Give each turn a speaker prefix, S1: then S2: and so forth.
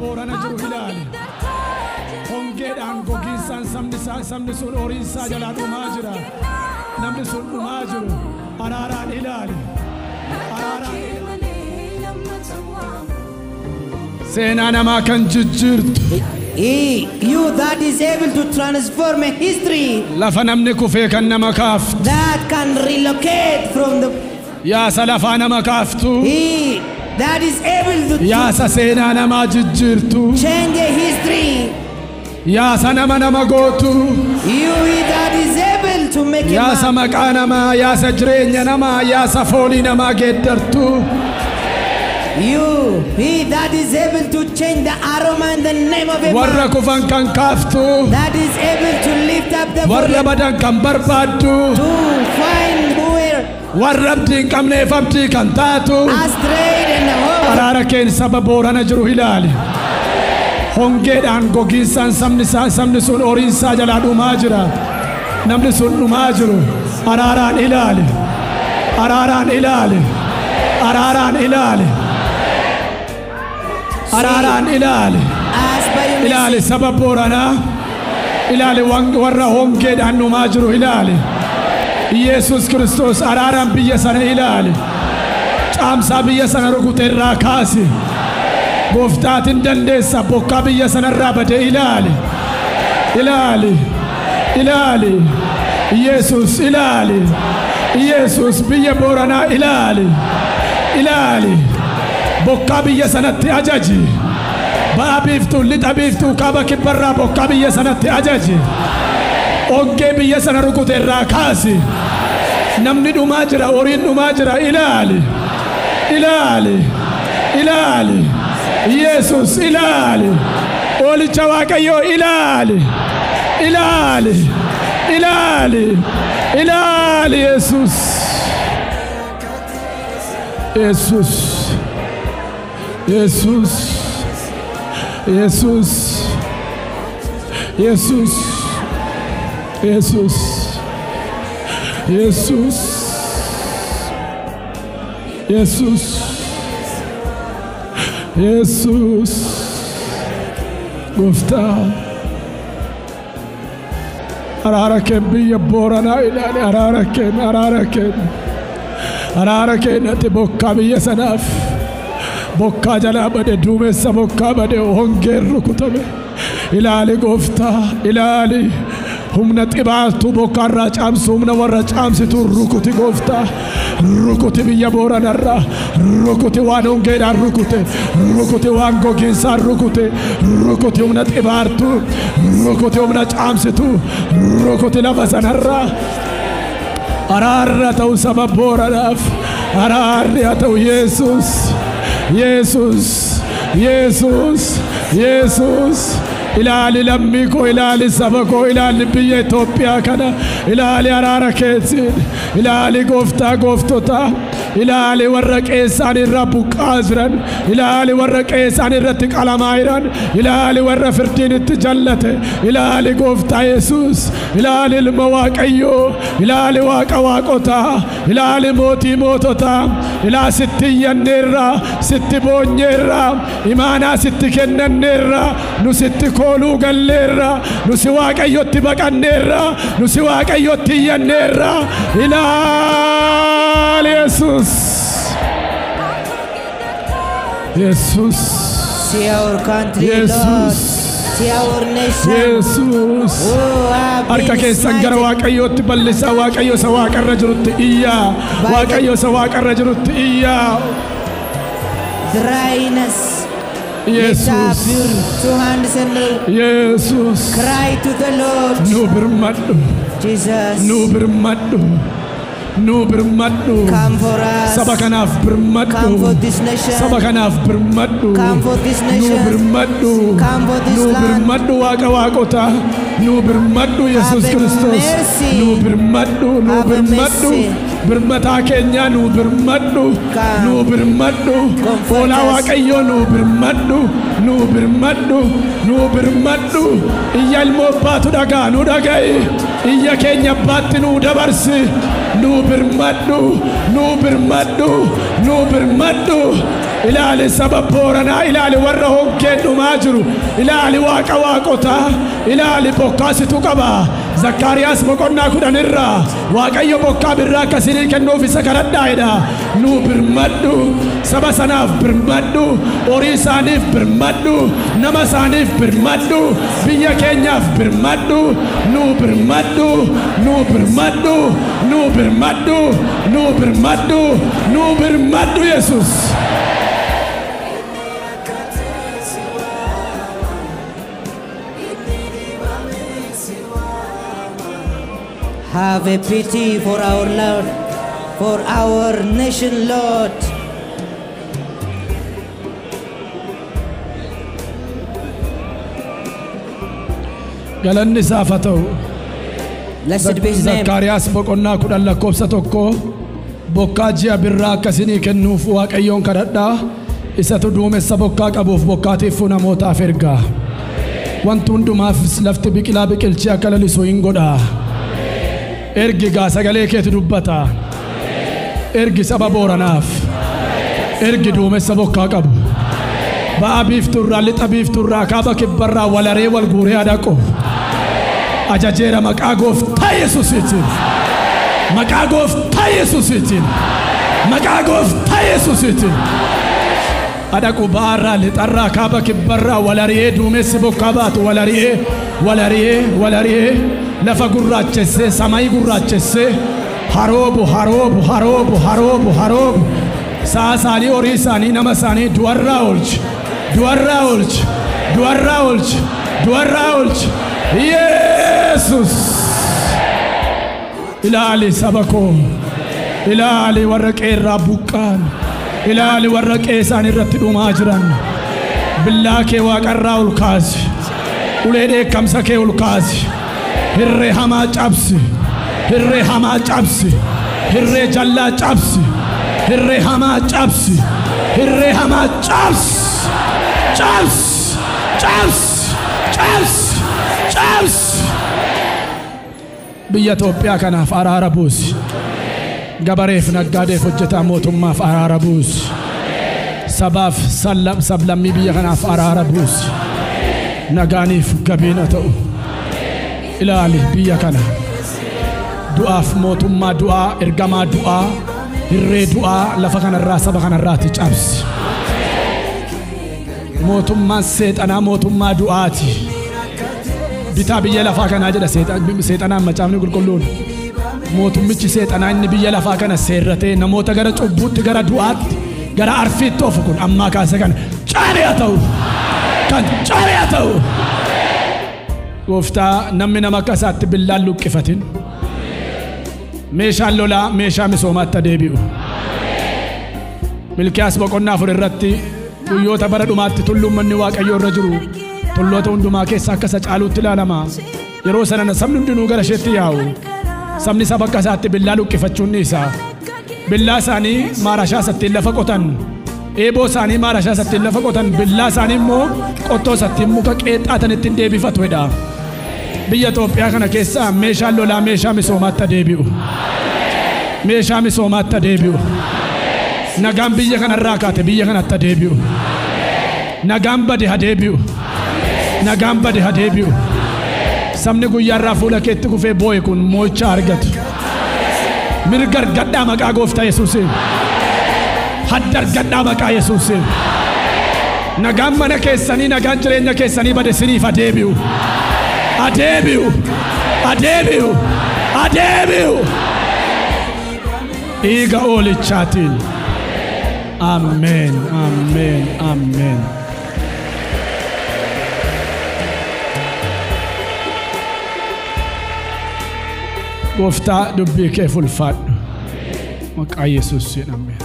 S1: Boorana jiru ilaali. Hongeedhaan gogiinsaan sabni sun horiin isaa jalaa dhumaa jira. Namni sun dhumaa jiru. Araaraan ilaali. Araaraan ilaali. Seenaa namaa kan jijjiirtu.
S2: He, you that is able to transform a history.
S1: Lafa namni kufee kan nama kaaftu.
S2: That can relocate from the.
S1: Yaasa lafaa nama kaaftu.
S2: He that is able to.
S1: Yaasa seenaa namaa jijjiirtu.
S2: Change a history.
S1: Yaasa nama nama gootu.
S2: You he that is able to make a
S1: Yaasa
S2: man.
S1: maqaa namaa, yaasa jireenya namaa, yaasa foolii namaa geeddartu.
S2: You he that is able to change the aroma and the name of a
S1: Warra
S2: man.
S1: kufan kan kaaftu.
S2: That is able to lift up the
S1: Warra
S2: fallen.
S1: badan kan barbaaddu.
S2: To find who were
S1: Warra abdii hin qabneef abdii kan taatu.
S2: astray and hope.
S1: Araara keen saba Boorana jiru ilaali. Hongeedhaan gogiinsaan sabni sun horiin isaa jalaa dhumaa jira. Namni sun dhumaa jiru. Araaraan ilaali. Araaraan ilaali. Araaraan ilaali. Araaraan ilaali.
S2: As by your
S1: Ilaali
S2: mercy.
S1: saba Booranaa. Ilaali warra hongeedhaan dhumaa jiru ilaali. Yesus Kiristoos araaraan biyya sana ilaali. Caamsaa biyya sana rukute irraa kaasi. Gooftaatiin dandeessa bokkaa biyya sanarraa bade ilaali. Ilaali. Ilaali. Yesus ilaali. Yesus biyya Booranaa ilaali. Ilaali. Bokkaa biyya sanatti ajaji. Ba'a biiftuu, lixa biiftuu, kaaba kibbarraa bokkaa biyya sanatti ajaji. Ongee biyya sana rukute irraa kaasi. Namni dhumaa jira, horiin dhumaa jira, ilaali. Ilaali. Ilaali. Yesus ilaali. Oolicha Waaqayyoo ilaali. Ilaali. Ilaali. Ilaali Yesus. Yesus. Yesus. Yesus. Yesus. Yesus. Yesus. Yesus. Yesus. Gooftaa. Araara kee biyya Booranaa ilaali. Araara kee, araara kee. Araara kee natti bokkaa biyya sanaaf. Bokkaa jalaa bade, duumessa bokkaa bade, hongeen rukutame. Ilaali Gooftaa, ilaali. Humna xibaartuu bokkaarraa caamsu, humna warra caamsitu rukuti Gooftaa. Rukuti biyya Booranarraa, rukuti waan hongeedhaan rukute, rukuti waan gogiinsaan rukute, rukuti humna xibaartuu, rukuti humna caamsitu, rukuti lafa sanarraa. Araarri ta'u saba Booranaaf, araarri haa ta'u Yesus. Yesus, Yesus, Yesus. Ilaali lammii koo, ilaali saba koo, ilaali biyya Itoophiyaa kana, ilaali araara keetiin, ilaali Gooftaa gooftotaa, ilaali warra qeessaan irraa buqqaa jiran, ilaali warra qeessaan irratti qalamaa jiran, ilaali warra firdiin itti jallate, ilaali Gooftaa Yesus, ilaali ilma Waaqayyoo, ilaali Waaqa waaqotaa, ilaali mootii moototaa, ilaa sitti iyyanneerra, sitti boonyeerra, imaanaa sitti kennanneerra, nu sitti kooluu galleerra, nu si Waaqayyotti baqanneerra, nu si Waaqayyotti iyyanneerra. Ilaali Yesus. Yesus.
S2: See our country, Lord.
S1: Yesus.
S2: See our nation.
S1: Yesus.
S2: Oh, have
S1: Harka
S2: been
S1: keessan gara
S2: smited.
S1: Waaqayyootti bal'isaa. Waaqayyo isa waaqarra jirutti iyyaa. Waaqayyo isa waaqarra jirutti iyyaa.
S2: Dryness. Lift up
S1: Yesus.
S2: your two hands and
S1: Yesus.
S2: cry to the Lord.
S1: Nu birmadhu.
S2: Jesus.
S1: Nu birmadhu. Nu birmadhu.
S2: Come for us.
S1: Saba kanaaf birmadhu.
S2: Come for this nation.
S1: Saba kanaaf birmadhu.
S2: Come for this
S1: Nu
S2: nation.
S1: birmadhu.
S2: Come for this
S1: Nu
S2: land.
S1: birmadhu Waaqa waaqotaa. Nu birmadhu Yesus
S2: Have
S1: Kiristoos.
S2: mercy.
S1: Nu birmadhu. Nu
S2: Have
S1: birmadhu.
S2: mercy.
S1: Birmataa keenyaa nu birmadhu.
S2: Come.
S1: Nu birmadhu.
S2: Comfort
S1: Hoolaa
S2: us.
S1: Waaqayyoo nu birmadhu. Nu birmadhu. Nu birmadhu. Iyya ilmoo abbaatu dhagaa nu dhaga'i. Iyya keenya abbaatti nu dabarsi. Nu birmadhu. Nu birmadhu. Nu birmadhu. Ilaali saba Booranaa, ilaali warra hongeen dhumaa jiru, ilaali Waaqa waaqotaa, ilaali bokkaasitu qaba. Zakkaariyaas boqonnaa 10 irraa Waaqayyo bokkaa birraa akkasinii kennuuf isa kadhadhaa jedha. Nuu birmadhu, saba sanaaf birmadhu, horii isaaniif birmadhu, nama isaaniif birmadhu, biyya keenyaaf birmadhu, nuu birmadhu, nuu birmadhu, nuu birmadhu, nuu birmadhu, nuu birmadhu Yesuus.
S2: Have a pity for our Lord, for our nation, Lord.
S1: Galanni isaaf haa ta'u.
S2: Blessed be his name.
S1: Zakkaariyaas boqonnaa 10 lakkoofsa 1, bokkaa ji'a birraa akkasinii kennuuf Waaqayyoon kadhadhaa, isatu duumessa bokkaa qabuuf bokkaatiif namootaaf ergaa. Wanti hundumaaf lafti biqilaa biqilchee akka lalisu hin godhaa. Ergi gaa, sagalee keetu dubbata. Ergi saba Booranaaf. Ergi duumessa bokkaa qabu. Ba'a biiftuurraa, lixa biiftuurraa, kaaba kibbarraa walaree wal guuree adaqu. Ajajeera maqaa Gooftaa Yesuusiitiin. Maqaa Gooftaa Yesuusiitiin. Maqaa Gooftaa Yesuusiitiin. Adaqu ba'aarraa, lixarraa, kaaba kibbarraa walari'ee duumessi bokkaa baatu walari'ee, walari'ee, walari'ee lafa gurraachessee, samayii gurraachessee haroobu, haroobu, haroobu, haroobu, haroobu. Sa'a isaanii, horii isaanii, nama isaanii du'arraa oolchi. Du'arraa oolchi. Du'arraa oolchi. Du'arraa oolchi. Yesus. Ilaali saba koo. Ilaali warra qeerraa buqqaan. Ilaali warra qe'ee isaanii irratti dhumaa jiran. Billaa kee waaqarraa ol kaasi. Ulee dheekkamsa kee ol kaasi. Hirree hamaa cabsi. Hirree hamaa cabsi. Hirree jallaa cabsi. Hirree hamaa cabsi. Hirree hamaa cabsi. Cabsi. Cabsi. Cabsi. Cabsi. Biyya Itoophiyaa kanaaf araara buusi. Gabareef, naggaadeef, hojjetaa mootummaaf araara buusi. Sabaaf sablammii biyya kanaaf araara buusi. Nagaaniif gabiina ta'u. Ilaali biyya kana. Du'aaf mootummaa du'aa, ergamaa du'aa, hirree du'aa lafa kanarraa saba kanarraati cabsi. Mootummaan seexanaa mootummaa du'aati. Bitaa biyya lafaa kanaa jedha seexanaan Macaafni Qulqulluun. Mootummichi seexanaa inni biyya lafaa kana seerratee namoota gara cubbuutti, gara du'aatti, gara arfiitti oofu kun ammaa kaase kan caalee haa ta'u. Kan caalee haa ta'u. Gooftaa, namni nama akka isaatti billaan luqqifatin. Meeshaan lolaa meeshaa misoomaatti deebi'u. Milkiyaas boqonnaa 4 irratti guyyoota bara dhumaatti tulluun manni Waaqayyoo irra jiru tulloota hundumaa keessa akka isa caaluutti ilaalama. Yeroo sana sabni hundinuu gara isheetti yaa'u. Sabni saba akka isaatti billaa luqqifachuun ni isa. Billaa isaanii maarashaa isattiin lafa qotan. Eeboo isaanii maarashaa isattiin lafa qotan. Billaa isaanii immoo qottoo isattiin muka qeexaatan ittiin deebifatu jedha. Biyya Itoophiyaa kana keessa meeshaan lolaa meeshaa misoomaatti deebi'u. Meeshaa misoomaatti deebi'u. Nagaan biyya kanarraa kaate biyya kanatti deebi'u. Nagaan bade ha deebi'u. Nagaan bade ha deebi'u. Sabni guyyaarraa fuula keetti kufee boo'e kun moo'icha argatu. Mirga argadhaa maqaa Gooftaa Yesuusiin. Hadda argadhaa maqaa Yesuusiin. Nagaan mana keessanii, nagaan jireenya keessanii bade siniif ha deebi'u. Ha deebi'u. Ha deebi'u. Ha deebi'u. Dhiiga oolichaatiin. Ameen. Ameen. Ameen. Gooftaa, dubbii kee fulfaadhu. Maqaa Yesuusiin, ameen.